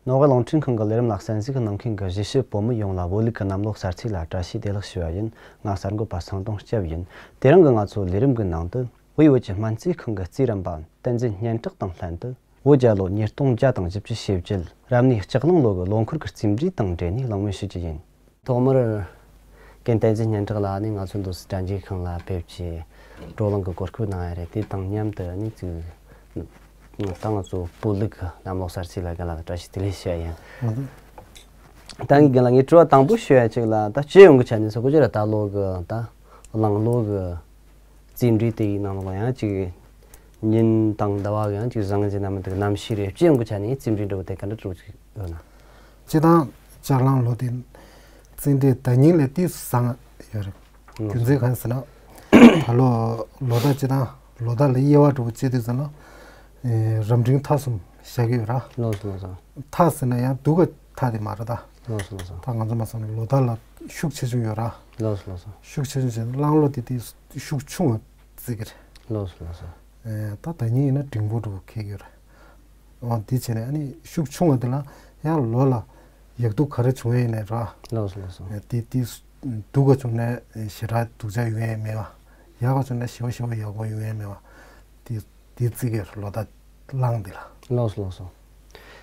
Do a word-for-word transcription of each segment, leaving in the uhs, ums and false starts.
ནོར་ཝེ་རླུང་འཕྲིན་ཁང་གི་ལས་རིམ་ལ་གསན་གཟིགས་གནང་མཁན་གྱི་གཞིས་བྱེས་བོད་མི་ཡོངས་ལ་བོད་ལུགས་ཀྱི་གནམ་ལོ་གསར་ཚེས་ལ་བཀྲ་ཤིས་བདེ་ལེགས་ཞུ་བ་ཡིན། ང་གསར་འགོད་པ་སང་ཏོང་སྐྱབས་ཡིན། དེ་རིང་གི་ང་ཚོའི་ལས་རིམ་གྱི་ནང་དུ་དབུས་བོད་ཀྱི་སྨན་རྩིས་ཁང་གི་རྩིས་རིམ་པ་བསྟན་འཛིན་སྙན་གྲགས་དང་ལྷན་དུ། བོད་རྒྱལ་ལོ་ཉིས་སྟོང་བརྒྱ་དང་བཞི་བཅུ་ཞེ་བརྒྱད། རབ་གནས་ལྕགས་གླང་ལོ་གི་ལོ་འཁོར་གྱི་རྩིས་འབྲས་དང་འབྲེལ་ནས་གླེང་མོལ་ཞུ་རྒྱུ་ཡིན། ཐོག་མར་རྒན་བསྟན་འཛིན་སྙན་གྲགས་ལགས་ནི་ང་ཚོ་འདུག་སེ་དྲ་འཇུག་ཁང་ལ་ཕེབས་ཀྱིས་བགྲོ་གླེང་གི་གོ་སྐབས་གནང་ཡ་རེད། དེ་དང་མཉམ་དུ་ནི་ཅིག་ད་ང་ཚོ་བོད་ལུགས་གནམ་ལོ་གསར་ཚེས་ལ་རྒན་ལགས་ལ་བཀྲ་ཤིས་བདེ་ལེགས་ཞུ་ཡ་ཡིན། ད་ངས་རྒན་ལགས་ངའི་དྲི་བ་དང་པོ་ཞུ་ཡ་ཅིག་ལ། ད་སྤྱི་ཡོངས་ཀྱི་ཆ་ནས་ཟེར་དགོས་ཀྱི་རེད། ད་ལོ་གི་ད་གླང་ལོ་གི་རྩིས་འབྲས་དེ་ཡི་ནང་ལོགས་ཡང་ཅིག་ཉིན་དང་ཟླ་བ་གི་ཡང་ཅིག་བཟང་ངན་གྱི་རྣམ་པ་དེ་གནམ་གཤིས་རེད། སྤྱི་ཡོངས་ཀྱི་ཆ་ནས་རྩིས་འབྲས་འདྲ་བོ་དེ་ག་འདྲ་འདྲ་བོ་ཅིག་ཡོད་ན། སྤྱིར་བཏང་ལྕགས་གླང་ལོ་དེ་རྩིས་འབྲས་ཟླ་ཉིན་ལས་ཏོག་ཙམ་བཟང་ཡོད་རེད། རྒྱུ་མཚན་གང་ཡིན་ཟེར་ན། ད་ལོ་ལོ་ཟླ་སྤྱིར་བཏང་ལོ་ཟླ་ལ་དབྱེ་བ་འདྲ་བོ་བྱེད་དུས་ཙམ་ལ། ཨེ། རབ་འབྲིང་ཐ་གསུམ་བཞག་གི་ཡོད་ར། ལགས་སོ་ལགས་སོ། ཐ་ཟེར་ན་ཡང་སྡུག་ག་ཐ་དེ་མ་རེད་ད། ལགས་སོ་ལགས་སོ། ད་ང་ཚོ་མ་སོང་ལོ་ཟླ་ལ་ཤུགས་ཆེ་ཆུང་ཡོད་ར། ལགས་སོ་ལགས་སོ། ཤུགས་ཆེ་ཆུང་བྱས་ན་གླང་ལོ་དེ་དེ་ཤུགས་ཆུང་བ་བརྩི་གི་རེད། ལགས་སོ་ལགས་སོ། ཨེ། ད་ཟླ་ཉིན་ཡིན་ན་འབྲིང་པོ་འདྲ་བོ་འཁེལ་གི་ཡོད་རེད། འོ་དེ་བྱས་ནས་ཨ་ནི་ཤུགས་ཆུང་བ་དེ་ལ་ཡང་ལོ་ལ་ཡག་སྡུག་ག་རེ་བྱུང་ཡ་ཡིན་ནའི་ར། ལགས་སོ་ལགས་སོ། ཨེ། དེ་དེ་སྡུག་ག་བྱུང་ནའི་ཞེ་དྲག་སྡུག་ཅག་ཡོང་ཡ་མེད་པ། ཡག་ག་བྱུང་ནའི་ཞེ་པོ་ཞེ་པོ་ཡག་པོ་ཡོང་ཡ་མེད་པ། དེ་དེ་བརྩི་གི་ཡོད་རེད་ལོ་ཟླ་གླང་འདི་ལ། ལགས་སོ་ལགས་སོ།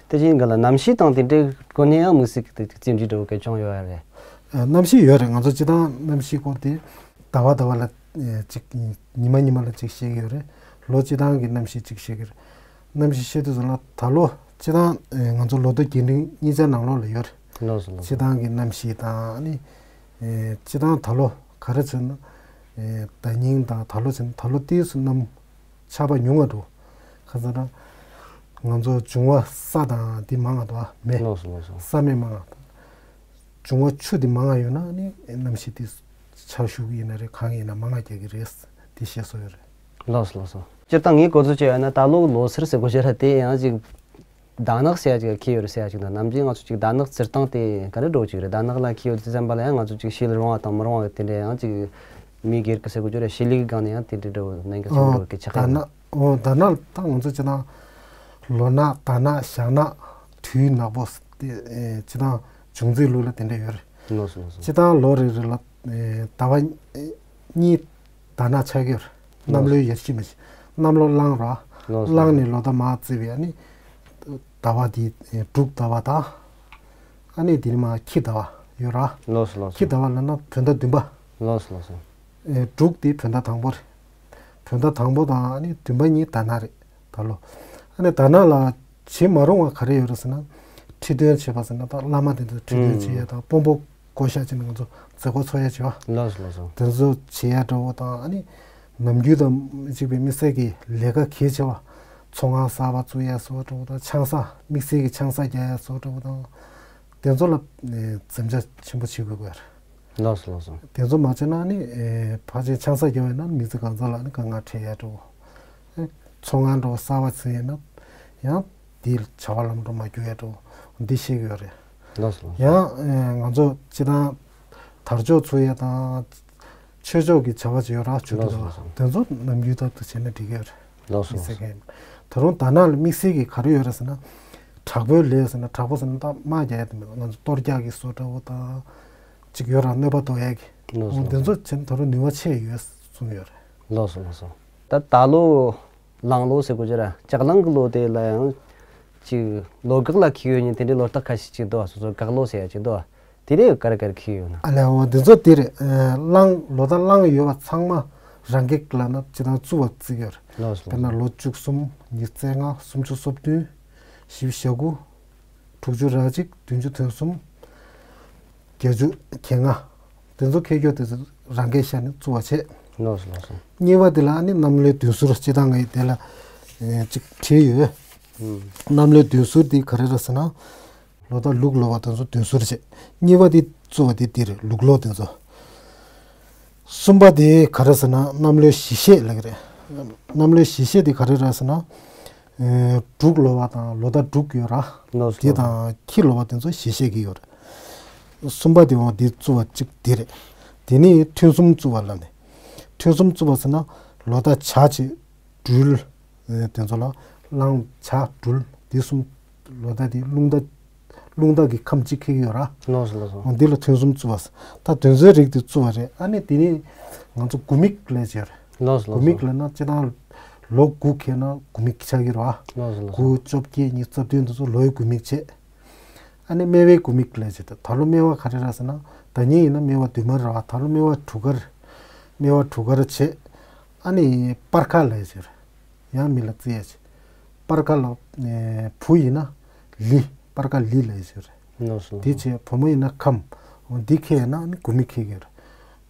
དེ་བཞིན་ག་ལ་གནམ་གཤིས་དང་དེ་འདྲའི་སྒོ་ནས་ཡང་དམིགས་བསལ་གྱི་རྩིས་འབྲས་འདྲ་བོ་གལ་ཆུང་ཡོད་རེད། ཨ། གནམ་གཤིས་ཡོད་རེད། ང་ཚོ་སྤྱིར་བཏང་གནམ་གཤིས་སྐོར་དེ་ཟླ་བ་ཟླ་བ་ལ་ཨེ་གཅིག་ཉི་མ་ཉི་མ་ལ་གཅིག་བཤད་ཀྱི་ཡོད་རེད། ལོ་སྤྱིར་བཏང་གི་གནམ་གཤིས་གཅིག་བཤད་ཀྱི་རེད། གནམ་གཤིས་བཤད་དུས་ཙམ་ལ་ད་ལོ་སྤྱིར་བཏང་ཨེ་ང་ཚོ་ལོ་ཐོ་རྒྱས་འབྲིང་གཉིས་ཆ་ནང་ལོགས་ལ་ཡོད་རེད། ལགས་སོ་ལགས་སོ། སྤྱིར་བཏང་གི་གནམ་གཤིས་དང་ཨ་ནི་ཨེ་སྤྱིར་བཏང་ད་ལོ་ག་རེ་བྱས་ན་ཨེ་ཟླ་ཉིན་དང་ད་ལོ་བྱས་ན་ད་ལོ་ཏོག་ཙམ་གནམ་ཆར་པ་ཉུང་བ་འདུག་ག་ཟེར་ན། ང་ཚོ་འབྱུང་བ་ས་དང་འདི་མང་བ་འདུག་ཨ། མེ། ལགས་སོ་ལགས་སོ། ས་མེ་མང་བ། འབྱུང་བ་ཆུ་འདི་མང་བ་ཡོད་ན་ནི་གནམ་གཤིས་འདི་ཆར་ཤུགས་ཡིན་ན་རེད་གང་ཡིན་ན་མང་བ་རྒྱག་གི་རེད། འདི་བཤད་སྲོལ་ཡོད་རེད། ལགས་སོ་ལགས་སོ། སྤྱིར་བཏང་ངས་གོ་ཚོད་བྱས་ཡོད་ན་ད་ལོ་ལོ་སར་ཟེར་དགོས་ཤེས་ར་དེ་ཡང་ཅིག་དར་ནག་ཟེར་ཡ་ཅིག་འཁེལ་ཡོད་རེད་ཟེར་ཡ་ཅིག་དང་། ནམ་རྒྱུན་ང་ཚོ་ཅིག་དར་ནག་རྩི་སྟངས་དེ་ག་འདྲ་འདྲ་བོ་ཅིག་རེད། དར་ནག་ལ་འཁེལ་ཡོད་དུས་ཙམ་པ་ལ་ཡང་ང་ཚོ་ཅིག་ཤེལ་རུང་བ་དང་མི་རུང་བ་དེ་འདྲ་ཡང་ཅིག་མི་སྒེར་གྱི་ཟེར་དགོས་ཀྱི་རེད། ཤེལ་ལི་གི་སྒང་ནས་ཡང་དེ་འདྲ་འདྲ་བོ་གནད་འགག་ཆེན་པོ་འདྲ་བོ་གི་ཆགས་ཀྱི་ཡོད། ཨོ། དར་ནག་ད་ང་ཚོ་སྤྱིར་བཏང་ལོ་ནག་དར་ནག་ཞག་ནག་དུས་ནག་པོ་དེ་ཨེ་སྤྱིར་བཏང་འབྱུང་རྩིས་ལུགས་ལ་དེ་འདྲ་ཡོད་རེད། ལགས་སོ་ལགས་སོ། སྤྱིར་བཏང་ལོ་རེ་རེ་ལ་ཨེ་ཟླ་བ་གཉིས་དར་ནག་ཆགས་ཀྱི་ཡོད་རེད། གནམ་ལོའི་ཡར་ཤི་མར་ཤི། གནམ་ལོ་གླང་ར། ལགས་སོ། གླང་ནས་ལོ་ཟླ་མར་བརྩིས་པའི་ཨ་ནི་ཟླ་བ་དེ་ཨེ་འབྲུག་ཟླ་བ་དང་། ཨ་ནི་དེ་ནས་མར་ཁྱི་ཟླ་བ་ཡོད་ར། ལགས་སོ་ལགས་སོ། ཁྱི་ཟླ་བ་ལབ་ན་བོད་ཟླ་བདུན་པ། ལགས་སོ་ལགས་སོ། ཨེ་འབྲུག་དེ་བོད་ཟླ་དང་པོ་རེད། བོད་ཟླ་དང་པོ་དང་ཨ་ནི་བདུན་པ་གཉིས་དར་ནག་རེད་ད་ལོ། ཨ་ནི་དར་ནག་ལ་བྱེད་མ་རུང་བ་ག་རེ་ཡོད་རེད་ཟེར་ན། ཁྲི་འདོན་བྱེད་པ་ཟེར་ན་ད་བླ་མ་དེ་ཚོ་ཁྲི་འདོན་བྱེད་ཡ་དང་དཔོན་པོ་བསྐོ་བཞག་བྱས་ནས་ང་ཚོ་མཛད་སྒོ་འཚོགས་ཡ་བྱེད་པ། ལགས་སོ་ལགས་སོ། དེ་ཚོ་བྱེད་ཡ་འདྲ་བོ་དང་ཨ་ནི་ནམ་རྒྱུན་དང་མི་གཅིག་པའི་དམིགས་བསལ་གྱི་ལས་ཀ་གལ་ཆེ་བ། ཚོང་ཁང་གསར་པ་བཙུགས་ཡ་བཟོ་འདྲ་བོ་དང་ཆང་ས་དམིགས་བསལ་གྱི་ཆང་ས་རྒྱག་ཡ་བཟོ་འདྲ་བོ་དང་། དེ་ཚོ་ལ་ཨེ་འཛེམ་བྱ་ཆེན་པོ་བྱེད་དགོས་ཀྱི་རེད། ལགས་སོ་ལགས་སོ། དེ་ཚོ་མ་བྱས་ན་ནི་ཨེ་ཕལ་ཆེར་ཆང་ས་རྒྱག་པ་ཡིན་ན་མི་ཚེ་གང་ཚང་ལ་ནི་དཀའ་ངལ་འཕྲད་ཡ་འདྲ་བོ། ཨེ་ཚོང་ཁང་འདྲ་བོ་གསར་པ་བཙུགས་ཡིན་ན་ཡང་དེའི་བྱ་བ་ལམ་འགྲོ་མ་འགྱུར་ཡ་འདྲ་བོ་འདི་བཤད་ཀྱི་ཡོད་རེད། ལགས་སོ་ལགས་སོ། ཡང་ཨེ་ང་ཚོ་སྤྱིར་བཏང་དར་ལྕོག་འཚོལ་ཡ་དང་ཆོས་ཕྱོགས་ཀྱི་བྱ་བ་ཅིག་ཡོད་ར་ཆོས་ལུགས་ལགས་སོ་ལགས་སོ། དེ་ཚོ་ནམ་རྒྱུན་ལྟར་དུ་བྱས་ན་འགྲིག་གི་ཡོད་རེད། ལགས་སོ་ལགས་སོ། དམིགས་བསལ་གྱི་ད་རུང་དར་ནག་ལ་དམིགས་བསལ་གྱི་ག་རེ་ཡོད་རེད་ཟེར་ན། དྲག་པོའི་ལས་ཟེར་ན་དྲག་པོ་ཟེར་ན་ད་དམག་རྒྱག་ཡ་དེ་མེད་ང་ཚོ་གཏོར་རྒྱག་གི་བཟོ་འདྲ་བོ་དང་། ཅིག་ཡོད་ར་གནོད་པ་གཏོང་ཡ་གི། ལགས་སོ། འོ་དེ་ཚོ་བྱས་ན་ད་རུང་ནུས་པ་ཆེ་ཡོད་གསུངས་ཡོད་རེད། ལགས་སོ་ལགས་སོ། ད་ད་ལོ་གླང་ལོ་ཟེར་དགོས་ཀྱི་ར་ལྕགས་གླང་གི་ལོ་དེ་ལ་ཡང་ཅིག་ལོ་འགག་ལ་འཁེལ་ཡོད་ཉིན་དེ་འདྲའི་ལོ་རྟགས་ཁ་ཤས་ཅིག་འདུག་བ། སོ་སོ་འགག་ལོ་ཟེར་ཡ་ཅིག་འདུག་བ། དེ་རེད་ག་རེ་ག་རེ་འཁེལ་ཡོད་ན། ཨ་ལས་འོ་དེ་ཚོ་དེ་རེད། གླང་ལོ་ཟླ་གླང་ཡོད་པ་ཚང་མ་རང་གི་ལ་ན་ཅི་དང་བཙུགས་པ་བརྩི་གི་ཡོད་རེད། ལགས་སོ། དཔེར་ན་ལོ་བཅུ་གསུམ་ཉི་ཤུ་རྩ་ལྔ་སུམ་ཅུ་སོ་བདུན་བཞི་བཅུ་ཞེ་དགུ། དྲུག་ཅུ་རེ་གཅིག་བདུན་ཅུ་དོན་གསུམ། བརྒྱད་ཅུ་གྱ་ལྔ། དེ་ཚོ་ཁེ་གྱོ་དེ་ཚོ་རང་གིས་ཤར་ནས་བཙུགས་པ་བྱས། ལགས་སོ་ལགས་སོ། གཉིས་པ་དེ་ལ་ཨ་ནི་གནམ་ལོའི་བདུན་ཟུར་སྤྱི་བཏང་ངས་དེ་ལ་ཨེ་ཅིག་བྲིས་ཡོད། ཨུམ། གནམ་ལོའི་བདུན་ཟུར་དེ་ག་རེ་རེད་ཟེར་ན། ལོ་ཟླ་ལུག་ལོ་བ་དེ་ཚོ་བདུན་ཟུར་བྱས། གཉིས་པ་དེ་བཙུགས་པ་དེ་དེ་རེད་ལུག་ལོ་དེ་ཚོ། གསུམ་པ་དེ་ག་རེ་ཟེར་ན་གནམ་ལོའི་བཞི་གཤེད་ལབ་ཀྱི་རེད། གནམ་ལོའི་བཞི་གཤེད་དེ་ག་རེ་རེད་ཟེར་ན། ཨེ་འབྲུག་ལོ་བ་དང་ལོ་ཟླ་འབྲུག་ཡོད་ར། ལགས་སོ། དེ་དང་ཁྱི་ལོ་བ་དེ་ཚོ་བཞི་གཤེད་ཀྱི་ཡོད་རེད། གསུམ་པ་དེ་འོང་དེ་བཙུགས་པ་གཅིག་དེ་རེད། དེ་ནས་ཐུན་གསུམ་བཙུགས་པ་ལབ་ནས། ཐུན་གསུམ་བཙུགས་པ་ཟེར་ན་ལོ་ཟླ་བྱ་བྱེད་སྦྲུལ། ཨེ་དེ་ཚོ་ལ་གླང་བྱ་སྦྲུལ་དེ་གསུམ། ལོ་ཟླ་དེ་རླུང་ཟླ་ རླུང་རྟ་གི་ཁམས་གཅིག་འཁེལ་གྱི་ཡོད་ར། ལགས་སོ་ལགས་སོ། འོ་འདི་ལ་ཐུན་གསུམ་བཙུགས་པ། ད་དེ་ཚོའི་རིགས་དེ་བཙུགས་པ་རེད། ཨ་ནི་དེ་ནི་ང་ཚོ་དགུ་མིག་ལས་བྱེད་རེད། ལགས་སོ་དགུ་ལགས་མིག་སོ། ལབ་ན་སྤྱིར་བཏང་ལོ་དགུ་འཁེལ་ན་དགུ་མིག་ཆགས་ཀྱི་རེད་བ། ལགས་སོ་ལགས་སོ། དགུ་བཅོ་བརྒྱད་ཉི་ཤུ་རྩ་བདུན་དེ་ཚོ་ལོའི་དགུ་མིག་བྱས། ཨ་ནི་སྨེ་བའི་དགུ་མིག་ལས་བྱེད། ད་ད་ལོ་སྨེ་བ་ག་རེ་རེད་ཟེར་ན། ཟླ་ཉིན་ཡིན་ན་སྨེ་བ་བདུན་མ་རེད་བ། ད་ལོ་སྨེ་བ་དྲུག་དཀར། སྨེ་བ་དྲུག་དཀར་བྱས། ཨ་ནི་སྤར་ཁ་ལས་བྱེད། ཡང་མི་ལ་བརྩི་ཡ་བྱེད། སྤར་ཁ་ལ་ཨེ་བུ་ཡིན་ན་ལི། སྤར་ཁ་ལི་ལས་བྱེད་རེད། ལགས་སོ་ལགས་འདི་སོ། བྱས་བུ་མོ་ཡིན་ན་ཁམས། འོ་འདི་འཁེལ་ཡ་ན་ཨ་ནི་དགུ་མིག་འཁེལ་གྱི་རེད།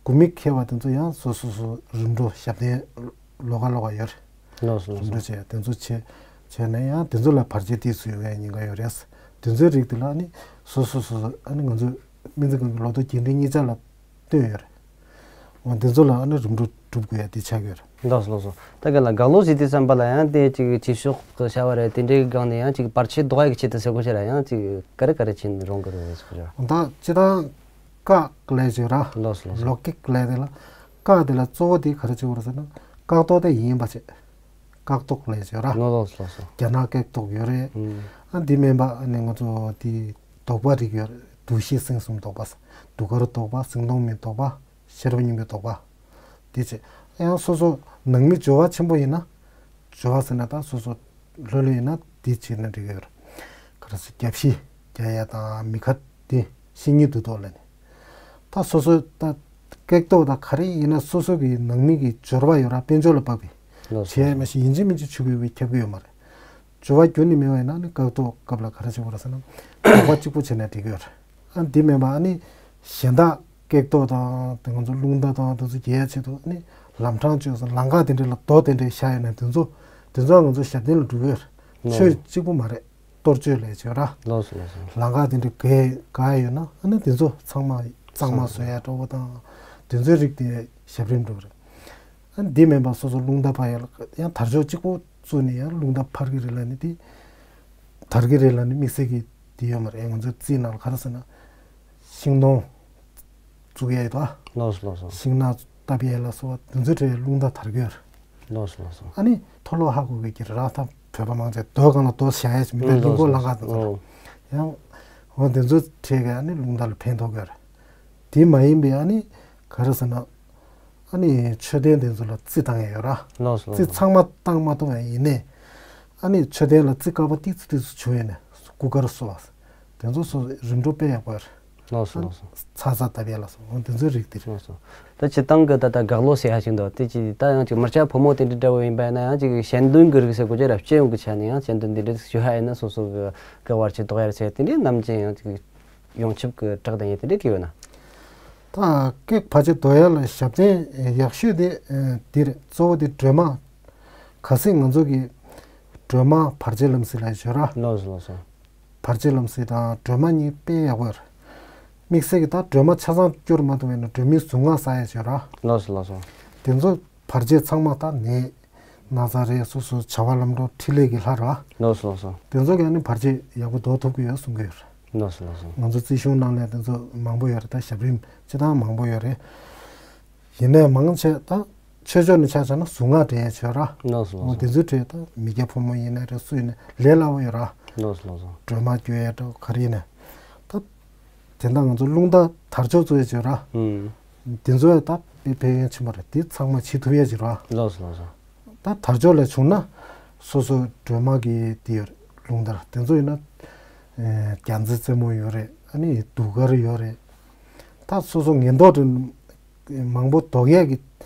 དགུ་མིག་འཁེལ་བ་དེ་ཚོ་ཡང་སོ་སོ་སོ་རིམ་གྲོ་ཞབས་བརྟན་ལོགས་ཀ་ལོགས་ཀ་ཡོད་རེད། ལགས་སོ་ལགས་སོ། རིམ་གྲོ་བྱས་དེ་ཚོ་བྱས། བྱས་ནས་ཡང་དེ་ཚོ་ལ་བར་ཆད་ཏོག་ཙམ་ཡོང་ཡ་ཉེན་ཁ་ཡོད་རེད། དེ་ཚོའི་རིགས་དེ་ལ་ཨ་ནི་སོ་སོ་སོ་སོ་ཨ་ནི་ང་ཚོས་སྨན་རྩིས་ཁང་གི་ལོ་ཐོ་རྒྱས་འབྲིང་གཉིས་ཆ་ལ་བཏོན་ཡོད་རེད། འོ་དེ་ཚོ་ལ་ཨ་ནི་རིམ་གྲོ་སྒྲུབ་དགོས་ཡ་དེ་ཆགས་ཡོད་རེད། ལགས་སོ་ལགས་སོ། ད་ག་ལ་དགག་ལོ་ཟེར་དུས་ཙམ་པ་ལ་ཡང་དེ་ཅིག་ཆོས་ཕྱོགས་ཀྱི་བྱ་བ་རེད། དེ་འདྲའི་སྒང་ནས་ཡང་ཅིག་བར་ཆད་ཟློག་ཡ་གི་ཆེད་དུ་ཟེར་དགོས་ཤེ་ར། ཡང་ཅིག་ག་རེ་ག་རེ་བྱེད་རུང་གི་རེད་ཟེར་དགོས་ཤེ་ར། ད་སྤྱིར་བཏང་བཀག་ལས་བྱེད་ར། ལགས་སོ་ལགས་སོ། ལོག་བཀག་ལས་དེ་ལ། བཀག་དེ་ལ་གཙོ་བོ་དེ་ག་རེ་བྱེད་དགོས་རེད་ཟེར་ན། བཀག་དོག་དེ་ཡིན་པ་བྱེད། བཀག་དོག་ལས་བྱེད་ར། ལགས་སོ་ལགས་སོ། རྒྱ་ནག་བཀག་དོག་ཡོད་རེད། ཨ་འདི་མིན་པ་ཨ་ནི་ང་ཚོ་དེ་ཟློག་པ་རིགས་ཡོད་རེད། དུག་ཤེད་སྲིན་གསུམ་ཟློག་པ། དུག་དཀར་ཟློག་པ། སྲིན་གདོང་མི་ཟློག་པ། ཤེས་རབ་སྙིང་པོའི་ཟློག་པ། དེ་བྱས། ཡང་སོ་སོ་ནང་མི་སྦྱོར་བ་ཆེན་པོ་ཡིན་ན། སྦྱོར་བ་ཟེར་ན་ད་སོ་སོ་ལྷོད་ལྷོད་ཡིན་ན་དེ་བྱས་ན་འགྲིག་གི་ཡོད་རེད། ག་རེ་ཟེར་རྒྱབ་ཤི་རྒྱག་ཡ་དང་མི་ཁ་དེ་ཤི་ཉིན་དུ་ཐོག་ལ་ནི། ད་སོ་སོ་ད་བཀག་དོག་ད་ག་རེ་ཡིན་ན་སོ་སོ་གི་ནང་མི་གི་སྦྱོར་བ་ཡོད་ར། དཔལ་འབྱོར་ལ་དཔག་པའི། ལགས་སོ། བྱས་མ་ཤི་ཡིན་གཅིག་མིན་གཅིག་ཆུ་བུད་བུད་ཁྱབ་གི་ཡོད་མ་རེད། སྦྱོར་བ་རྒྱུ་ནི་མེད་པ་ཡིན་ན་ནི་བཀག་དོག་སྐབས་ལ་ག་རེ་བྱེད་དགོས་རེད་ཟེར་ན། ཟློག་པ་གཅིག་པོ་བྱས་ན་འགྲིག་གི་ཡོད་རེད། ཨ་འདི་མིན་པ་ཨ་ནི་གཞན་དག་བཀག་དོག་དང་དེ་ང་ཚོ་རླུང་རྟ་དང་དེ་ཚོ་རྒྱས་ཡ་ཆེད་དུ་ཨ་ནི་ལམ་འཕྲང་གཅོད་སོང་ལམ་ཁ་དེ་འདྲ་ལ་རྡོ་དེ་འདྲ་བཞག་ཡོད་ན་དེ་ཚོ་དེ་ཚོ་ང་ཚོ་ཞབས་བརྟན་ལ་འགྲོ་གི་ཡོད་རེད། ལགས། ཆོས་གཅིག་པུ་མ་རེད། གཏོར་བཅོས་ལས་བྱེད་ར། ལགས་སོ་ལགས་སོ། ལམ་ཁ་དེ་འདྲ་གས་ག་ཡོད་ན་ཨ་ནི་དེ་ཚོ་ཚང་མ་གཙང་མ་བཟོ་ཡ་འདྲ་བོ་དང་དེ་ཚོའི་རིགས་དེ་ཞབས་རིམ་འགྲོ་གི་རེད། ཨ་ནི་འདི་མིན་པ་སོ་སོ་རླུང་རྟ་ཕར་ཡ་ལ་ཡང་དར་ལྕོག་གཅིག་པོ་བཙུགས་ནས་ཡང་རླུང་རྟ་འཕར་གི་རེད་ལབ་ནས་དེ། དར་གི་རེད་ལབ་ནས་དམིགས་བསལ་གྱི་དེ་ཡོད་མ་རེད། ང་ཚོའི་རྩིས་ནང་ལ་ག་རེ་ཟེར་ན། ཤིང་སྡོང་བཙུགས་ཡ་ཡོད་དོ། ལགས་སོ་ལགས་སོ། ཤིང་ནགས་བཏབ་ཡ་ལ་སོགས་པ་དེ་ཚོའི་གྲས་རླུང་རྟ་དར་གི་ཡོད་རེད། ལགས་སོ་ལགས་སོ། ཨ་ནི་མཐོ་སློབ་ཧ་གོ་གི་ཀྱི་རེད་ར། ད་བོད་པ་མང་ཆེ་རྡོ་སྒང་ལ་རྡོ་བཞག་ཡ་ཞིག་མི་འདུག་ལགས་གླིང་སྐོར་ལ་སོ་ལགས་སོ། དང་། ཨོ། ཡང་། འོ་དེ་ཚོའི་གྲས་ཀྱི་ཨ་ནི་རླུང་རྟ་ལ་ཕན་ཐོགས་གི་ཡོད་རེད། དེ་མ་ཡིན་པའི་ཨ་ནི་ག་རེ་ཟེར་ན། ཨ་ནི་མཆོད་རྟེན་དེ་ཚོ་ལ་རྩི་བཏང་ཡ་ཡོད་ར། ལགས་སོ་རྩི་ལགས་སོ། ཚང་མ་བཏང་མ་ཐུབ་ཡ་ཡིན་ནའི། ཨ་ནི་མཆོད་རྟེན་ལ་རྩི་དཀར་པོ་ཏིག་ཙི་ཏིག་ཙི་བྱུང་ཡོད་ནས་སྐུ་དཀར་གསོལ་བ། དེ་ཚོ་སོ་རིམ་གྲོ་དཔེ་ཡག་པོ་ཡོད་རེད། ལགས་སོ་ལགས་སོ། ཚ་ཚ་བཏབ་ཡ་ལ་སོ་འོ་དེ་ཚོའི་རིགས་དེ་རེད། ལགས་སོ། ད་སྤྱིར་བཏང་གི་ད་ལྟ་དགག་ལོ་ཟེར་ཡ་ཞིག་འདུག་དེ་ཅི་ད་ཡང་ཅིག་མི་སྐྱ་ཕོ་མོ་དེ་འདྲ་འདྲ་བོ་ཡིན་པ་ཡིན་ན་ཡང་ཅིག་ཞལ་འདོན་གི་རིགས་ཟེར་དགོས་ཀྱི་རེད། སྤྱི་ཡོངས་ཀྱི་ཆ་ནས་ཡང་ཞལ་འདོན་དེ་འདྲ་ཞུ་ཧ་ཡིན་ན་སོ་སོ་གི་གི་བར་ཆད་ཟློག་ཡ་རེད་ཟེར་དེ་འདྲའི་ནམ་རྒྱུན་ཡང་ཅིག་ཡོངས་ཁྱབ་ཀྱི་གྲགས་དང་ཡིན་དེ་འདྲའི་གི་ཡོད་ན། ད་བཀག་བར་ཆད་ཟློག་ཡ་ལ་ཞབས་བརྟན་ཡག་ཤོས་དེ་འདི་རེད། གཙོ་བོ་དེ་སྒྲོལ་མ། གལ་སྲིད་ང་ཚོ་གི་སྒྲོལ་མ་བར་ཆད་ལམ་སེལ་ལ་ཞོར་ར། ལགས་སོ་ལགས་སོ། བར་ཆད་ལམ་སེལ་དང་སྒྲོལ་མ་གཉིས་དཔེ་ཡག་པོ་ཡོད་རེད། དམིགས་བསལ་གྱི་ད་སྒྲོལ་མ་ཆ་ཚང་སྐྱོར་མ་ཐུབ་པ་ཡིན་ན་སྒྲོལ་མའི་གཟུངས་སྔགས་བསགས་ཡ་ཞོར་ར། ལགས་སོ་ལགས་སོ། དེ་ཚོ་བར་ཆད་ཚང་མ་ད་ནད། ན་ཚ་རེད། སོ་སོ་བྱ་བ་ལམ་འགྲོ་འཕྲིན་ལས་ཀྱི་ལྷ་ར། ལགས་སོ་ལགས་སོ། དེ་ཚོ་གི་ཨ་ནི་བར་ཆད་ཡག་པོ་ཟློག་ཐུབ་ཀྱི་ཡོད་གསུང་གི་ཡོད་རེད། ལགས་སོ་ལགས་སོ། ང་ཚོ་རྩིས་གཞུང་ནང་ལ་དེ་ཚོ་མང་པོ་ཡོད་རེད། ད་ཞབས་རིམ་སྤྱི་བཏང་མང་པོ་ཡོད་རེད། ཡིན་ནའི་མང་ཆེ་ད་ཆོས་ཕྱོགས་ནས་ཆ་བཞག་ན་གཟུངས་སྔགས་འདྲེན་ཡ་ཆོས་ར། ལགས་སོ་ལགས་སོ། འོ་དེ་ཚོའི་གྲས་ད་མི་སྐྱ་ཕོ་མོ་ཡིན་ནའི་རེད། སུ་ཡིན་ནའི་ལས་སླ་བོ་ཡོད་ར། ལགས་སོ་ལགས་སོ། སྒྲོལ་མ་སྐྱོར་ཡ་འདྲ་ག་རེ་ཡིན་ནའི། ད་དེ་འདྲ་ང་ཚོ་རླུང་རྟ་དར་ལྕོག་བཙུགས་ཡ་ཆོས་ར། ཨུམ། དེ་ཚོ་ཡ་ད་དཔེ་ཕན་ཡོན་ཆེན་པོ་རེད། དེ་ཚང་མ་བྱེད་ཐུབ་ཡ་ཅིག་ར། ལགས་སོ་ལགས་སོ། ད་དར་ལྕོག་ལས་བྱུང་ན་སོ་སོ་སྒྲོལ་མ་གི་དེ་ཡོད་རེད། རླུང་རྟ་དེ་ཚོ་ཡིན་ན་ཨེ་རྒྱ་མཚོ་རྩེ་མོ་ཡོད་རེད། ཨ་ནི་གདུགས་དཀར་ཡོད་རེད། ད་སོ་སོ་ངན་རྟོག་དེ་མང་པོ་ཟློག་ཡས་ཀྱི་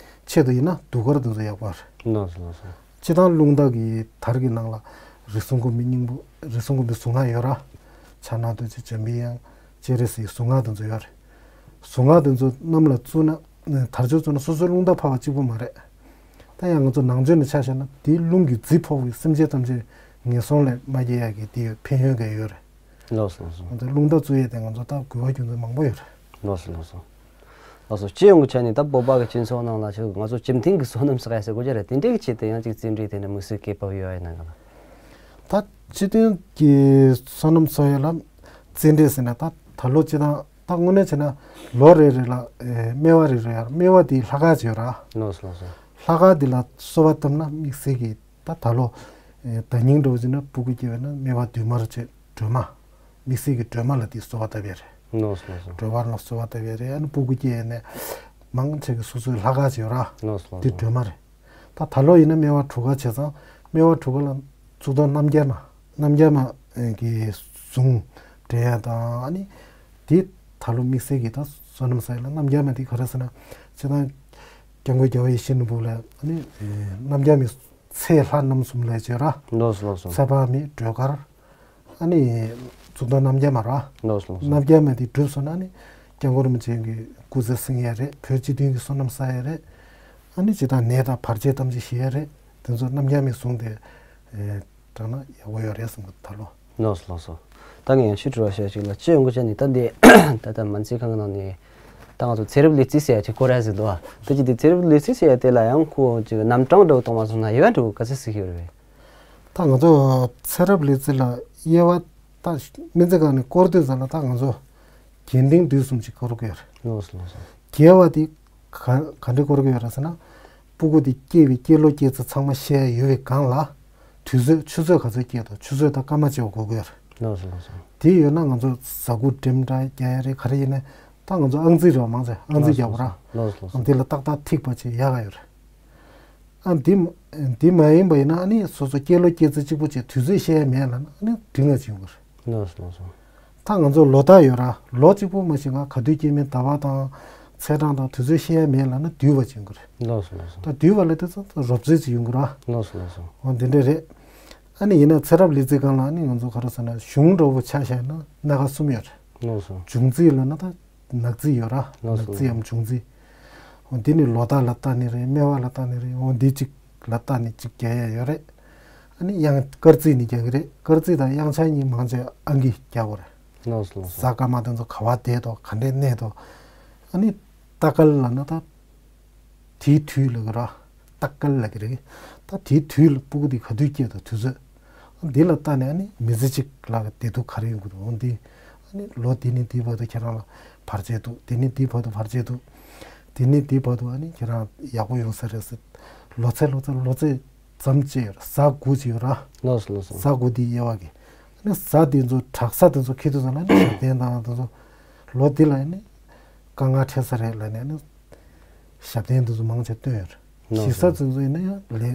ཆེད་དུ་ཡིན་ན་གདུགས་དཀར་དེ་ཚོ་ཡག་པོ་རེད། ལགས་སོ་ལགས་སོ། སྤྱིར་བཏང་རླུང་རྟ་གི་དར་གྱི་ནང་ལ་རིགས་གསུམ་མགོན་པོའི་སྙིང་པོ། རིགས་གསུམ་མགོན་པོའི་གཟུངས་སྔགས་ཡོད་ར། ཕྱག་ན་རྡོ་རྗེ། འཇམ་པའི་དབྱངས། སྤྱན་རས་གཟིགས། གཟུངས་སྔགས་དེ་ཚོ་ཡོད་རེད། གཟུངས་སྔགས་དེ་ཚོ་གནམ་ལ་བཙུགས་ན་དར་ལྕོག་བཙུགས་ན་སོ་སོའི་རླུང་རྟ་འཕར་བ་གཅིག་པུ་མ་རེད། ད་ཡང་ང་ཚོ་ནང་ཆོས་ནས་ཆ་བཞག་ན་དེའི་རླུང་གི་རྫས་ཕོག་པའི་སེམས་ཅན་ཐམས་ཅད་ངན་སོང་ལས་མ་སྐྱེ་ཡག་གི་དེ་ཡོད་ཕན་ཡོན་ག་ཡོད་རེད། ལགས་སོ་ལགས་སོ། ང་ཚོ་རླུང་རྟ་བཙུགས་ཡས་དེ་ང་ཚོ་ད་དགོས་པ་རྒྱུ་མཚན་མང་པོ་ཡོད་རེད། ལགས་སོ་ལགས་སོ། ལགས་སོ། སྤྱི་ཡོངས་ཀྱི་ཆ་ནས་ད་བོད་པ་གི་སྤྱི་ཚོགས་ནང་ལ་ཅིག་ང་ཚོ་སྤྱི་མཐུན་གྱི་སོ་ནམ་ཟེར་ཡ་ཟེར་དགོས་ཀྱི་རེད། དེ་འདྲའི་ཆེད་དུ་ཡང་ཅིག་བརྩོན་འགྲུས་དེ་འདྲ་དམིགས་བསལ་གྱི་བབས་ཡོད་ཡིན་ན་ག་ལ། ད་སྤྱི་མཐུན་གྱི་སོ་ནམ་འཚོ་ཡ་ལ་བརྩོན་འགྲུས་ཟེར་ན་ད་ད་ལོ་སྤྱི་དང་ད་དངོས་གནས་བྱས་ན་ལོ་རེ་རེ་ལ་ཨེ་སྨེ་བ་རེ་རེ་ཡར་སྨེ་བ་དེའི་ལྷ་ཁང་ཅིག་ཡོད་ར། ལགས་སོ་ལགས་སོ། ལྷ་ཁང་དེ་ལ་གསོལ་བ་བཏབ་ན་དམིགས་བསལ་གྱི་ད་ད་ལོ་ཨེ་ཟླ་ཉིན་འགྲོ་བཞིན་ན་སྤུ་གུ་སྐྱེ་བས་ན་སྨེ་བ་བདུན་མར་བྱེད་སྒྲོལ་མ། དམིགས་བསལ་གྱི་སྒྲོལ་མ་ལ་དེ་གསོལ་བ་བཏབ་ཡས་རེད། ལགས་སོ་ལགས་སོ། སྒྲོལ་མ་ལ་གསོལ་བ་བཏབ་ཡས་རེད། ཨ་ནི་སྤུ་གུ་སྐྱེས་ནས་མང་ཆེ་གི་སོ་སོའི་ལྷ་ཁང་ཅིག་ཡོད་ར། ལགས་སོ་ལགས་དེ་སོ། སྒྲོལ་མ་རེད། ད་ད་ལོ་ཡིན་ན་སྨེ་བ་དྲུག་ཀ་བྱས་ཙང་སྨེ་བ་དྲུག་ཀ་ལ་གཙུག་ཏོར་རྣམ་རྒྱལ་མ་རྣམ་རྒྱལ་མ་གི་གཟུངས་འདྲེན་ཡས་དང་། ཨ་ནི་དེ་ད་ལོ་དམིགས་བསལ་གྱི་ད་བསོད་ནམས་བསགས་ཡས་ལ་རྣམ་རྒྱལ་མ་དེ་ག་རེ་ཟེར་ན། སྤྱིར་བཏང་སྐྱབས་མགོན་རྒྱལ་བ་ཡིད་བཞིན་ནོར་བུ་ལ་ཨ་ནི་རྣམ་རྒྱལ་མའི་ཚེ་ལྷ་རྣམ་གསུམ་ལ་བརྗོད་ར། ལགས་སོ་ལགས་སོ། ཚེ་དཔག་མེད་སྒྲོལ་དཀར། ཨ་ནི་གཙུག་ཏོར་རྣམ་རྒྱལ་མ་ར། ལགས་སོ་ལགས་སོ། རྣམ་རྒྱལ་མ་དེ་གྲུབ་སོང་ན་ཨ་ནི་སྐྱབས་མགོན་རིན་པོ་ཆེ་གི་སྐུ་ཚེ་བསྲིང་ཡས་རེད། བོད་སྤྱི་མཐུན་གྱི་བསོད་ནམས་བསགས་ཡས་རེད། ཨ་ནི་ཇི་ལྟར་ནད་དང་བར་ཆད་ཐམས་ཅད་ཞི་ཡས་རེད། དེ་ཚོ་རྣམ་རྒྱལ་མའི་གཟུངས་དེ་ཨེ་དྲངས་ན་ཡག་པོ་ཡོད་རེད་བསམ་གི་ད་ལོ། ལགས་སོ་ལགས་སོ། ད་ངས་ཡང་ཕྱི་དྲི་བ་བཤད་ཅིག་ལ་སྤྱི་ཡོངས་ཀྱི་ཆ་ནས་ད་འདི་ད་ལྟ་མ་ཎི་ཁང་གི་ནང་ནས་ད་ང་ཚོ་ཚེ་རབས་ལེགས་རྩིས་ཟེར་ཡ་ཅིག་སྐོར་ར་ཟེར་འདུག་ཨ། ད་ཅི་དེ་ཚེ་རབས་ལེགས་རྩིས་ཟེར་ཡ་དེ་ལ་ཡང་ཁོ་ཅིག་རྣམ་གྲངས་འདྲ་བོ་གཏོང་བ་སོང་ན་དབྱེ་བ་འདྲ་བོ་ག་ཚོད་ཟེར་གྱི་ཡོད་རེད། ད་ང་ཚོ་ཚེ་རབས་ལེགས་རྩིས་ལ་དབྱེ་བ་ད་སྨན་རྩིས་ཁང་ནས་སྐོར་དུས་ཙམ་ལ་ད་ང་ཚོ་རྒྱས་འབྲིང་བསྡུས་གསུམ་ཅིག་སྐོར་གྱི་ཡོད་རེད། ལགས་སོ་ལགས་སོ། རྒྱས་པ་དེ་ག་ག་འདྲ་སྐོར་གྱི་ཡོད་རེད་ཟེར་ན། སྤུ་གུ་དེ་སྐྱེས་པའི་སྐྱེས་ལོ་སྐྱེས་ཚེ་ཚང་མ་བཤད་ཡོད་པའི་སྒང་ལ། དུས་ཚོད་ཆུ་ཚོད་ག་ཚོད་སྐྱེས་འདུག་ཆུ་ཚོད་དང་སྐར་མ་བཅས་པ་དགོས་ཀྱི་ཡོད་རེད། ལགས་སོ་ལགས་སོ། དེ་ཡོད་ན་ང་ཚོ་ཟ་ཁུ་འགྲེམས་འདྲ་རྒྱག་ཡ་རེད། ག་རེ་ཡིན་ནའི་ད་ང་ཚོ་ཨང་རྩིས་རེད་བ། མང་ཆེ་ཨང་རྩིས་རྒྱག་པ་ར། ལགས་སོ་ལགས་སོ། དེ་ལ་ཏག་ཏག་ཐིག་པ་བྱས་ཡག་ག་ཡོད་རེད། ཨ་འདི་མ་འདི་མ་ཡིན་པ་ཡིན་ན་ཨ་ནི་སོ་སོ་སྐྱེས་ལོ་སྐྱེས་ཚེ་གཅིག་པོ་བྱས་དུས་ཚོད་བཤད་ཡ་མེད་ལབ་ན་ཨ་ནི་འགྲིག་ང་བྱེད་དགོས་རེད། ལགས་སོ་ལགས་སོ། ད་ང་ཚོ་ལོ་རྟགས་ཡོད་ར། ལོ་གཅིག་པོ་མ་གཞི་ང་ག་དུས་སྐྱེས་མིན་ཟླ་བ་དང་ཚེས་གྲངས་དང་དུས་ཚོད་བཤད་ཡ་མེད་ལབ་ན་འདུས་པ་བྱེད་དགོས་རེད། ལགས་སོ་ལགས་སོ། ད་འདུས་པ་ལ་དེ་ཚོ་རོབ་རྩིས་ཅིག་ཡོང་གི་ར། ལགས་སོ་ལགས་སོ། འོ་འདི་འདྲ་རེད། ཨ་ནི་ཡིན་ན་ཚེ་རབས་ལེགས་རྩིས་སྒང་ལ་ཨ་ནི་ང་ཚོ་ག་རེ་ཟེར་ན་གཞུང་འདྲ་བོ་ཆ་བཞག་ན་སྣ་ཁ་གསུམ་ཡོད་རེད། ལགས་སོ། འབྱུང་རྩིས་ལབ་ན་ད་ནག་རྩིས་ཡོད་ར། ལགས་སོ། ནག་རྩིས་འམ་འབྱུང་རྩིས། འོ་འདི་ནི་ལོ་རྟགས་ལ་ལྟ་ནི་རེད། སྨེ་བ་ལ་ལྟ་ནི་རེད། འོ་འདི་གཅིག་ལ་ལྟ་ནི་གཅིག་རྒྱག་ཡ་ཡོད་རེད། ཨ་ནི་དབྱངས་སྐར་རྩིས་ནི་རྒྱག་གི་རེད། སྐར་རྩིས་དང་དབྱངས་འཆར་གཉིས་མང་ཆེ་ཨང་ཀི་རྒྱག་དགོས་རེད། ལགས་སོ་ལགས་སོ། གཟའ་སྐར་མ་དེ་ཚོ་ག་བ་བསྡད་དོ་ག་འདྲས་གནས་དོ། ཨ་ནི་ཏ་སྐར་ལབ་ན་ད་དེའི་དུས་ལབ་ཀྱི་ར། ཏ་སྐར་ལབ་ཀྱི་རེད། ད་དེའི་དུས་ལ་སྤུ་གུ་དེ་ག་དུས་སྐྱེས་དོ་དུས་ཚོད། འདི་ལ་ལྟ་ནས་ཨ་ནི་མི་ཚེ་གཅིག་ལ་བདེ་སྡུག་ག་རེ་ཡོང་གི་འདུག་འོ་འདི་ཨ་ནི་ལོ་འདི་ནས་འདིའི་བར་དུ་ཁྱེད་རང་ལ་བར་ཆད་འདུག་འདི་ནས་འདིའི་བར་དུ་བར་ཆད་འདུག་འདི་ནས་འདིའི་བར་དུ་ཨ་ནི་ཁྱེད་རང་ཡག་པོ་ཡོང་ས་རེད་ཟེར། ལོ་ཚད་ལོ་ཚད་ལོ་ཚད་ཙམ་བཅས་ཡོད་རེད། གཟའ་དགུ་ཅིག་ཡོད་ར། ལགས་སོ་ལགས་སོ། གཟའ་དགུ་འདི་དབྱེ་བ་གི་ཨ་ནི་གཟའ་འདི་ཚོ་དྲག་ས་འདི་ཚོ་ཁྱེར་དུས་ཙམ་ལ་ཨ་ནི་ཞབས་བརྟན་དང་འདི་ཚོ་ལོ་འདི་ལ་ཨ་ནི་དཀའ་ངལ་འཕྲད་ས་རེད་ལབ་ནས་ཨ་ནི། ཞབས་བརྟན་དེ་ཚོ་མང་ཆེ་བཏོན་ཡོད་རེད། ལགས་སོ། གཞིས་ས་ཚོ་ཚོ་ཡིན་ན་ཡང་ལས་བྱ་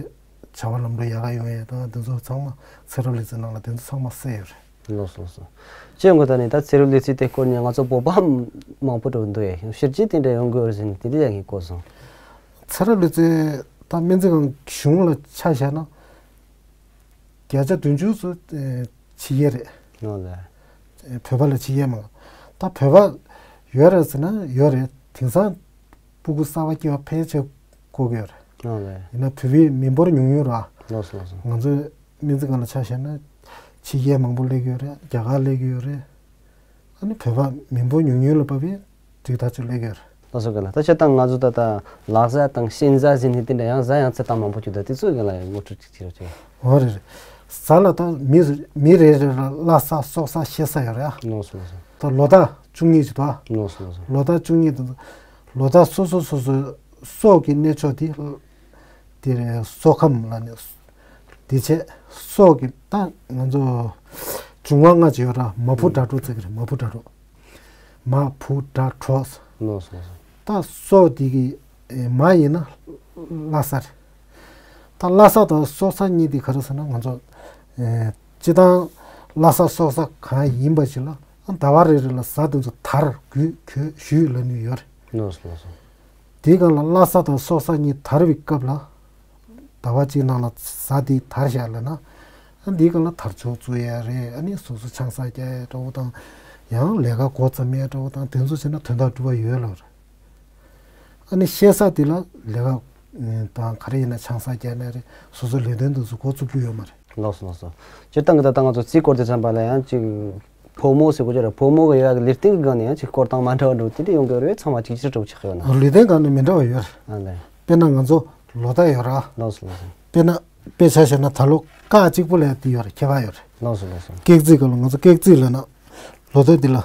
བ་ལམ་འགྲོ་ཡག་ག་ཡོང་ཡས་དང་དེ་ཚོ་ཚང་མ་ཚེ་རབས་ལེགས་རྩིས་ནང་ལ་དེ་ཚོ་ཚང་མ་གསལ་ཡོད་རེད། ལགས་སོ་ལགས་སོ། སྤྱི་ཡོངས་ཀྱི་ཐོག་ནས་ད་ཚེ་རབས་ལེགས་རྩིས་དེ་སྐོར་ནས་ང་ཚོ་སྤོབས་པ་མང་པོ་འགྲོ་འདུག་ཡས་ཤེར་ཕྱིན་དེ་འདྲ་ཡོང་དགོས་རེད་ཟེར་ནས་དེ་འདྲ་ཡང་གོ་སོང་། ཚེ་རབས་ལེགས་རྩིས་ད་སྨན་རྩིས་ཁང་གཞུང་ལ་ཆ་བཞག་ན། བརྒྱ་ཆ་བདུན་ཅུ་ཚོ་ཕྱི་རྒྱལ་རེད། ལགས་རེད། བོད་པ་ལ་ཕྱི་རྒྱལ་མང་། ད་བོད་པ་ཡོད་རེད་ཟེར་ན་ཡོད་རེད། དེང་སང་སྤུ་གུ་གསར་པ་སྐྱེ་བ་ཕལ་ཆེར་གོ་གི་ཡོད་རེད། ལགས་རེད། ཡིན་ན་བོད་པའི་མི་འབོར་ཉུང་ཉུང་ར། ལགས་སོ་ལགས་སོ། ང་ཚོའི་སྨན་རྩིས་ཁང་ལ་ཆ་བཞག་ན་ཕྱི་རྒྱལ་མང་པོ་སླེབས་ཀྱི་ཡོད་རེད། རྒྱ་གར་སླེབས་ཀྱི་ཡོད་རེད། ཨ་ནི་བོད་པ་མི་འབོར་ཉུང་ཉུང་ལ་བབས་པའི་དུས་ཐག་ཆོད་སླེབས་ཀྱི་ཡོད་རེད། ལགས་སོ། ག་ལ་ད་སྤྱིར་བཏང་ང་ཚོ་ད་ལྟ་ལག་བཟའ་དང་ཤིང་བཟའ་ཟེར་ནས་དེ་འདྲ་ཡང་བཟའ་ཡང་ཚེ་དང་མང་པོ་གྱུར་ད་དེ་ཚོ་ག་ལ་ཡང་ངོ་སྤྲོད་ཅིག་བྱེད་རོགས་བྱེད། འོ་རེད་རེད། བཟའ་ལ་ད་མི་མི་རེ་རེ་ལ་བླ་བཟའ་སྲོག་བཟའ་གཤེད་བཟའ་ཡོད་རེད་ཨ། ལགས་སོ་ལགས་སོ། ད་ལོ་རྟགས་བཅུ་གཉིས་ཅིག་འདུག་ཨ། ལགས་སོ་ལགས་སོ། ལོ་རྟགས་བཅུ་གཉིས་དང་ལོ་རྟགས་སོ་སོ་སོ་སོའི་སྲོག་གི་གནས་མཆོག་དེ་དེ་རེད། སྲོག་ཁམས་ལ་ནི། དེ་བྱས་སྲོག་གི་ད་ང་ཚོ་འབྱུང་བ་ལྔ་ཅིག་ཡོད་ར། མ་བུ་དགྲ་གྲོགས་ཟེར་གི་རེད། མ་བུ་དགྲ་གྲོགས། མ་བུ་དགྲ་གྲོགས། ལགས་སོ་ལགས་སོ། ད་སྲོག་དེ་གི་ཨེ་མ་ཡིན་ན་བླ་གཟའ་རེད། ད་བླ་གཟའ་དང་སྲོག་གཟའ་གཉིས་དེ་ག་རེ་ཟེར་ན་ང་ཚོ་ཨེ་སྤྱིར་བཏང་བླ་གཟའ་སྲོག་གཟའ་གང་ཡིན་པ་ཞིག་ལ་ཟླ་བ་རེ་རེ་ལ་གཟའ་དེ་ཚོ་དར་གུད་གོད་ཞུས་ལབ་ནི་ཡོད་རེད། ལགས་སོ་ལགས་སོ། དེའི་སྒང་ལ་བླ་གཟའ་དང་སྲོག་གཟའ་གཉིས་དར་བའི་སྐབས་ལ། ཟླ་བ་གཅིག་ནང་ལ་གཟའ་དེ་དར་བཞག་ལབ་ན། ཨ་འདིའི་སྒང་ལ་དར་ལྕོག་བཙུགས་ཡ་རེད། ཨ་ནི་སོ་སོ་ཆང་ས་རྒྱག་ཡ་འདྲ་བོ་དང་། ཡང་ལས་ཀ་འགོ་བརྩམས་ཡ་འདྲ་བོ་དང་དེ་ཚོ་བྱས་ན་དོན་དག་འགྲུབ་པ་ཡོད་ལབ་རེད། ཨ་ནི་གཤེད་གཟའ་དེ་ལ་ལས་ཀ་དང་ག་རེ་ཡིན་ན་ཆང་ས་རྒྱག་ན་རེད། སོ་སོ་ལས་དོན་དེ་ཚོ་འགོ་བཙུགས་རྒྱུ་ཡོད་མ་རེད། ལགས་སོ་ལགས་སོ། སྤྱིར་བཏང་གི་ད་ལྟ་ང་ཚོ་རྩིས་སྐོར་དེ་བྱས་པ་ལ་ཡང་ཅིག་ཕོ་མོ་ཟེར་གོ་ཅི་རེད། ཕོ་མོ་གི་ཡོད་ཡ་གི་ལུས་རྟེན་གི་སྒང་ནས་ཡང་ཅིག་སྐོར་སྟངས་མ་འདྲ་བ་འདྲ་བོ་དེ་འདྲ་ཡོང་གི་རེད། ཚང་མ་གཅིག་གྱུར་འདྲ་བོ་ཆགས་ཡོད་ན། ལུས་རྟེན་སྒང་ནས་མི་འདྲ་བ་ཡོད་རེད། ཨ་ལས། དཔེར་ན་ང་ཚོ་ལོ་རྟགས་ཡོད་ར། ལགས་སོ་ལགས་སོ། དཔེར་ན་དཔེ་ཆ་བཞག་ན་ད་ལོ་ཀ་གཅིག་པོ་ལ་ཡ་དེ་ཡོད་རེད། ཁྱད་པར་ཡོད་རེད། ལགས་སོ་ལགས་སོ། ཀེག་རྩིས་སྒང་ལ་ང་ཚོ་ཀེག་རྩིས་ལབ་ན་ལོ་རྟགས་འདི་ལ་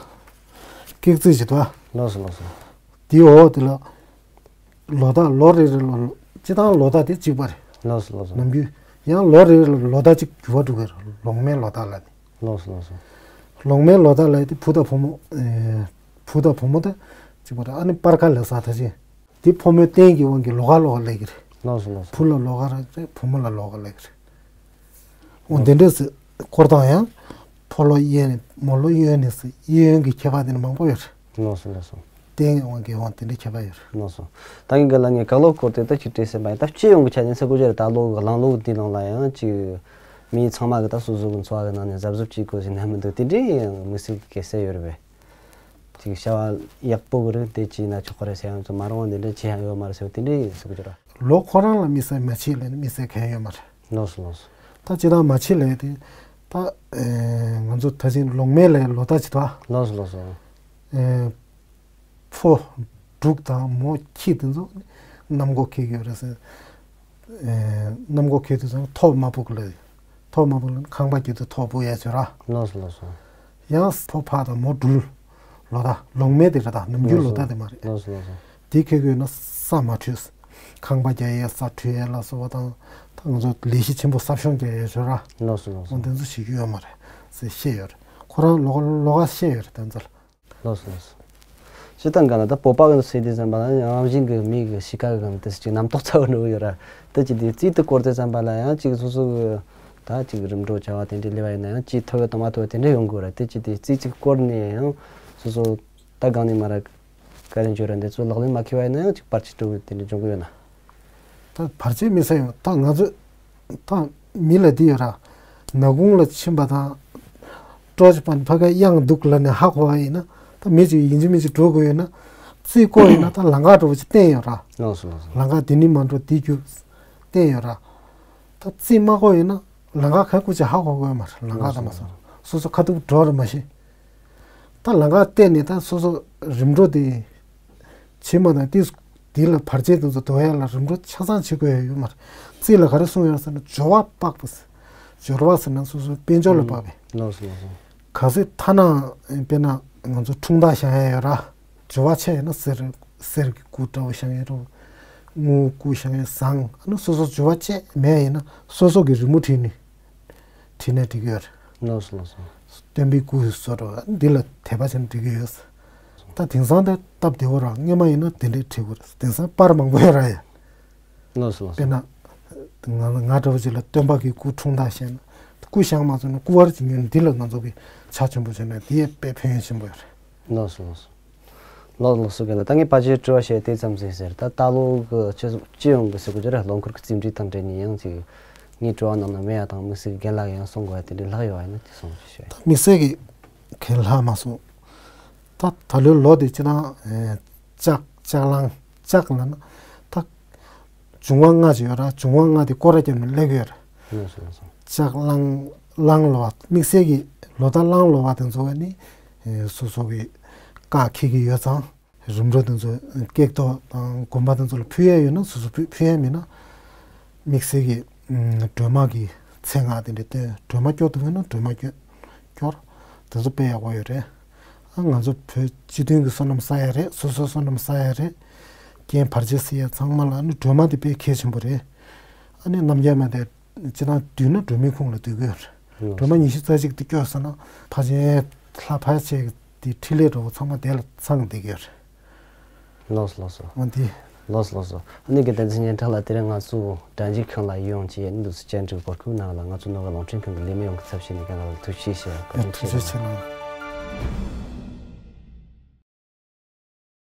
ཀེག་རྩིས་ཞེས་འདུག་ཨ། ལགས་སོ་ལགས་སོ། དེའི་འོག་དེ་ལ་ལོ་རྟགས་ལོ་རེ་རེ་ལ་སྤྱིར་བཏང་ལོ་རྟགས་དེ་གཅིག་པ་རེད། ལགས་སོ་ལགས་སོ། ནམ་རྒྱུན་ཡང་ལོ་རེ་རེ་ལ་ལོ་རྟགས་གཅིག་འགྱུར་བ་འགྲོ་གི་རེད། ལོང་མའི་ལོ་རྟགས་ལབ་ནས། ལགས་སོ་ལགས་སོ། ལོག་སྨྲའི་ལོ་རྟགས་ལབ་དེ་བུ་དང་བུ་མོ། ཨེ། བུ་དང་བུ་མོ་དང་གཅིག་པ་རེད། ཨ་ནི་སྤར་ཁ་ལབ་ས་ད་ཅི། དེ་ཕོ་མོའི་རྟེན་གྱི་དབང་གིས་ལོགས་ཀ་ལོགས་ཀ་ལབ་ཀྱི་རེད། ལགས་སོ་ལགས་སོ། བུ་ལ་ལོགས་ཀ་རེད། བུ་མོ་ལ་ལོགས་ཀ་ལབ་ཀྱི་རེད། འོ་དེ་འདྲས་སེ་སྐོར་སྟངས་ཡང་། ཕོ་ལོག་གཡས་ནས་མོ་ལོག་གཡོན་ནས་སེ་གཡས་གཡོན་གྱི་ཁྱད་པར་དེ་ནི་མང་པོ་ཡོད་རེད། ལགས་སོ་ལགས་སོ། རྟེན་གྱི་དབང་གིས་འོ་དེ་འདྲས་ཁྱད་པར་ཡོད་རེད། ལགས་སོ། ད་གིན་གི་ལ་ངས་གག་ལོག་སྐོར་དེ་ད་ཅིག་བྲིས་ཟིན་པ་ཡིན། ད་སྤྱི་ཡོངས་ཀྱི་ཆ་ནས་ཟེར་དགོས་ཀྱི་རེད། ད་ལོ་གི་གླང་ལོ་གི་དེའི་ནང་ལ་ཡང་ཅིག་མི་ཚང་མ་གི་ད་སོ་སོ་གི་འཚོ་བ་གི་ནང་ནས་གཟབ་གཟབ་བྱེད་དགོས་ཟེར་ནས་མི་འདུག་དེ་འདྲའི་ཡང་དམིགས་བསལ་གྱི་གལ་གསལ་ཡོད་རེད་པས། ཅིག་བྱ་བ་ཡག་པོ་གི་རེད། དེ་བྱས་ན་ཆོག་གི་རེད་ཟེར་ཡང་ཚོ་མ་རུང་བ་འདི་འདྲ་བྱེད་ཡང་ཡོད་མ་རེད་ཟེར་བ་དེ་འདྲ་ཡིན་ཟེར་གི་ཅོ་ར། ལོ་ཁོ་རང་ལ་དམིགས་བསལ་མ་བྱེད་ལས་ནི་དམིགས་བསལ་གང་ཡང་ཡོད་མ་རེད། ལགས་སོ་ལགས་སོ། ད་ཅི་ལྟར་མ་བྱེད་ལས་དེ། ད་ཨེ་ང་ཚོ་ད་ཅི་ལོག་སྨྲའི་ལས་ལོ་རྟགས་ཅིག་ད། ལགས་སོ་ལགས་སོ། ཨེ་ཕོ་འབྲུག་དང་མོ་ཁྱི་དེ་ཚོ་གནམ་སྒོ་ཁེགས་ཡོད་རེད་ཟེར། ཨེ་གནམ་སྒོ་ཁེགས་དུས་ཙང་ཐོག་མ་སྦུག་ལ། ཐོག་མ་སྦུག་ལ་ཁང་པ་རྒྱུད་དུ་ཐོག་སྦུག་ཡ་བྱོས་ར། ལགས་སོ་ལགས་སོ། ཡང་ཕོ་ཕག་དང་མོ་སྦྲུལ། ལོ་རྟགས་ལོག་སྨྲའི་དེ་རེད། ད་ནམ་རྒྱུན་ལོ་རྟགས་དེ་མ་རེད། ལགས་སོ་ལགས་སོ། དེ་ཁེགས་ཡོད་ན་ས་མ་འཁྲུས། ཁང་པ་རྒྱག་ཡས་ས་འཁྲུས་ཡས་ལ་སོགས་པ་དང་། ད་ང་ཚོ་ལས་གཞི་ཆེན་པོ་གསབ་གཞོང་རྒྱག་ཡས་བྱོས་ར། ལགས་སོ་ལགས་སོ། འོ་དེ་ཚོ་བྱེད་རྒྱུ་ཡོད་མ་རེད་ཟེར་བཤད་ཡོད་རེད། ཁོ་རང་ལོགས་ལོགས་ཀ་བཤད་ཡོད་རེད་དོན་ཚོ་ལ། ལགས་སོ་ལགས་སོ། སྤྱིར་བཏང་ག་ལ་ད་བོད་པ་གི་ཟེར་དུས་ཙམ་པ་ལ་ཡང་རང་བཞིན་གྱི་མི་གི་གཤིས་ཀ་གི་གམ་དེ་ཅིག་རྣམ་རྟོག་ཚ་བོ་འགྲོ་གི་ཡོད་ར། དེ་ཅིག་དེ་རྩིས་དུ་བསྐོར་དུས་ཙམ་པ་ལ་ཡང་ཅིག་སོ་སོ་གི་ད་ཅིག་རིམ་གྲོ་བྱ་བ་དེ་འདྲ་ལས་པ་ཡིན་ན་ཡང་ཅིག་ཐོབ་ཡོད་དང་མ་ཐོབ་ཡོད་དེ་འདྲ་ཡོང་གི་ཡོད་ར། དེ་ཅིག་དེ་རྩིས་ཅིག་བསྐོར་ནས་ཡང་སོ་སོ་ད་གང་ནས་མ་ར་ག་རེ་འཇོག་ར་འདི་ཚོ་ལག་ལེན་མ་འཁེལ་བ་ཡིན་ན་ཡང་ཅིག་བར་ཆད་འགྲོ་གི་དེ་འདྲ་འབྱུང་གི་ཡོད་ན། ད་བར་ཆད་མི་ཟེར་ཡོང་། ད་ང་ཚོས་ད་མི་ལ་འདི་ཡོད་ར། ནག་ཁུང་ལ་ཕྱིན་པ་དང་། སྤྲོ་ཆ་པ་ནི་ཕ་ག་གཡང་འདུག་ལ་ནས་ཧ་གོ་བ་ཡིན་ན། ད་མི་ཅིག་ཡིན་གཅིག་མིན་གཅིག་འགྲོ་དགོས་ཡོད་ན། རྩིས་བསྐོར་ཡིན་ན་ད་ལམ་ཁ་འགྲོ་བ་ཅིག་བསྟན་ཡོད་ར། ལགས་སོ་ལགས་སོ། ལམ་ཁ་འདི་ནས་མ་འགྲོ་འདི་རྒྱུག་བསྟན་ཡོད་ར། ད་རྩིས་མ་བསྐོར་ཡིན་ན་ལམ་ཁ་ག་སྐུ་ཅིག་ཧ་གོ་དགོས་མ་རེད། ལམ་ཁ་ད་མ་སོང་། སོ་སོ་ཁ་ཐུག་འགྲོ་ར་མ་ཤེས། ད་ལམ་ཁ་བལྟས་ནས་ད་སོ་སོ་རིམ་གྲོ་དེ་བྱེད་མ་དང་དེ་དེ་ལ་བར་ཆད་དེ་ཚོ་དོར་ཡ་ལ་རིམ་གྲོ་ཆ་ཚང་བྱེད་དགོས་ཡ་ཡོད་མ་རེད། རྩིས་ལ་ག་རེ་གསུངས་ཡོད་ཟེར་ན་སྦྱོར་བ་དཔག་པ་ཟེར། སྦྱོར་བ་ཟེར་ན་སོ་སོའི་དཔལ་འབྱོར་ལ་དཔག་པའི། ལགས་སོ་ལགས་སོ། གལ་སྲིད་ཐ་ན་དཔེར་ན་ང་ཚོ་འཁྲུངས་རྟགས་བཞེངས་ཡ་ཡོད་ར། སྦྱོར་བ་ཆ་ཡིན་ན་གསེར་གསེར་གྱི་སྐུ་འདྲ་བོ་བཞེངས་ཡ་རོ། དངུལ་སྐུ་བཞེངས་ཡ་བཟང་། ཨ་ནི་སོ་སོ་སྦྱོར་བ་ཆ་མེད་ཡིན་ན་སོ་སོ་གི་རི་མོ་བྲིས་ནས། བྲིས་ནས་འགྲིག་གི་ཡོད་རེད། ལགས་སོ་ལགས་སོ། སྟོན་པའི་སྐུ་བཟོ་འདྲ་བ་འདི་ལ་དད་པ་བྱས་ནས་འགྲིག་གི་ཡོད། ད་དེང་སང་དེ་སྟབས་བདེ་བོ་ར། སྔོན་མ་ཡིན་ན་དེ་འདྲས་བྲིས་དགོས་རེད། དེང་སང་པར་མང་པོ་ཡོད་ར་ཡ། ལགས་སོ་ལགས་སོ། དཔེར་ན། ང་ང་འདྲ་བོ་ཅིག་ལ་སྟོན་པ་གི་སྐུ་འཁྲུངས་རྟགས་བཞེངས་ན། སྐུ་བཞེངས་མ་ཚུགས་ན་སྐུ་པར་ཅིག་ཉོས་ནས་འདི་ལ་ང་ཚོ་གི་ཕྱག་མཆོད་པོ་བྱས་ན་འདི་ཡས་དཔེ་ཕན་ཡོན་ཆེན་པོ་ཡོད་རེད། ལགས་སོ་ལགས་སོ། ལགས་ལགས་སོ། ག་ལ་ད་ངས་ཕལ་ཆེར་དྲི་བ་བཤད་དེ་ཙམ་ཟིག་ཟེར། ད་ད་ལོ་གི་སྤྱི་སྤྱི་ཡོངས་ཀྱི་ཟེར་དགོས་རྒྱུ་རེད། ལོ་འཁོར་གྱི་རྩིས་འབྲི་དང་འབྲེལ་ནས་ཡང་ཅིག་ངའི་དྲི་བ་ནང་ན་མེད་ཡ་དང་དམིགས་བསལ་གྱི་རྒན་ལགས་ཡང་གསུང་དགོས་ཡ་དེ་འདྲའི་ལྷག་ཡོད་པ་ཡིན་ན་དེ་གསུང་རོགས་ཞུ། ད་དམིགས་བསལ་གྱི་གན་ལྷག་མ་སོང་། ད་ད་ལོའི་ལོ་དེ་སྤྱིར་བཏང་ཨེ་ལྕགས་ལྕགས་གླང་ལྕགས་ལ་ན་ད། འབྱུང་བ་ལྔ་ཅིག་ཡོད་ར། འབྱུང་བ་ལྔ་དེ་སྐོར་ར་བརྒྱབ་ནས་སླེབས་ཀྱི་ཡོད་རེད། ལགས་སོ་ལགས་སོ། ལྕགས་གླང་གླང་ལོ་བ། དམིགས་བསལ་གྱི་ལོ་ཟླ་གླང་ལོ་བ་དེ་ཚོ་བ་ནི་ཨེ་སོ་སོ་གི་བཀའ་འཁྱེར་གྱི་ཡོད་ཙང་། རིམ་གྲོ་དེ་ཚོ་ཀེག་ཐོག་དང་དགོན་པ་དེ་ཚོ་ལ་ཕུལ་ཡས་ཡོད་ན་སོ་སོ་ཕུལ་ཕུལ་ཡས་མེད་ན། དམིགས་བསལ་གྱི་ཨམ་སྒྲོལ་མ་གི་མཚན་སྔགས་དེ་འདྲ་བཏོན། སྒྲོལ་མ་སྐྱོར་ཐུབ་ཡོད་ན་སྒྲོལ་མ་སྐྱོར་སྐྱོར། དེ་ཚོ་དཔེ་ཡག་པོ་ཡོད་རེད། ཨ་ང་ཚོ་བོད་སྤྱི་མཐུན་གྱི་སོ་ནམ་ས་ཡ་རེད། སོ་སོའི་སོ་ནམ་ས་ཡ་རེད། རྐྱེན་བར་ཆད་སེལ་ཡས་ཚང་མ་ལ་ཨ་ནི་སྒྲོལ་མ་དེ་དཔེ་གལ་ཆེན་པོ་རེད། ཨ་ནི་རྣམ་རྒྱལ་མ་དེ་སྤྱིར་བཏང་འདུས་ན་སྒྲོལ་མའི་ཁུངས་ལ་འདུས་ཀྱི་ཡོད་རེད། ལགས་སོ། སྒྲོལ་མ་ཉི་ཤུ་རྩ་གཅིག་དེ་སྐྱོར་སོང་ན་ཕལ་ཆེར་ལྷ་ཕལ་ཆེར་དེ་འཕྲིན་ལས་འདྲ་བོ་ཚང་མ་དེ་ལ་ཚང་བསྡད་ཀྱི་ཡོད་རེད། ལགས་སོ་ལགས་སོ། འོ་འདི། ལགས་སོ་ལགས་སོ། ཨ་ནི་གི་བསྟན་འཛིན་སྙན་གྲགས་ལགས་དེ་རིང་ང་ཚོ་དྲ་འཇུག་ཁང་ལ་ཡོང་བྱས་ཨ་ནི་འདུག་སེ་བཅར་འདྲི་གོ་སྐབས་གནང་བ་ལ་ང་ཚོ་ནོར་ག་རླུང་འཕྲིན་ཁང་གི་ལས་མི་ཡོངས་ཀྱི་ཚབ་བྱས་ནས་རྒན་ལགས་ལ་ཐུགས་རྗེ་ཆེ་ཞུ་ཡ། བཀའ་དྲིན་ཆེ། ཐུགས་རྗེ་ཆེ་གནང་།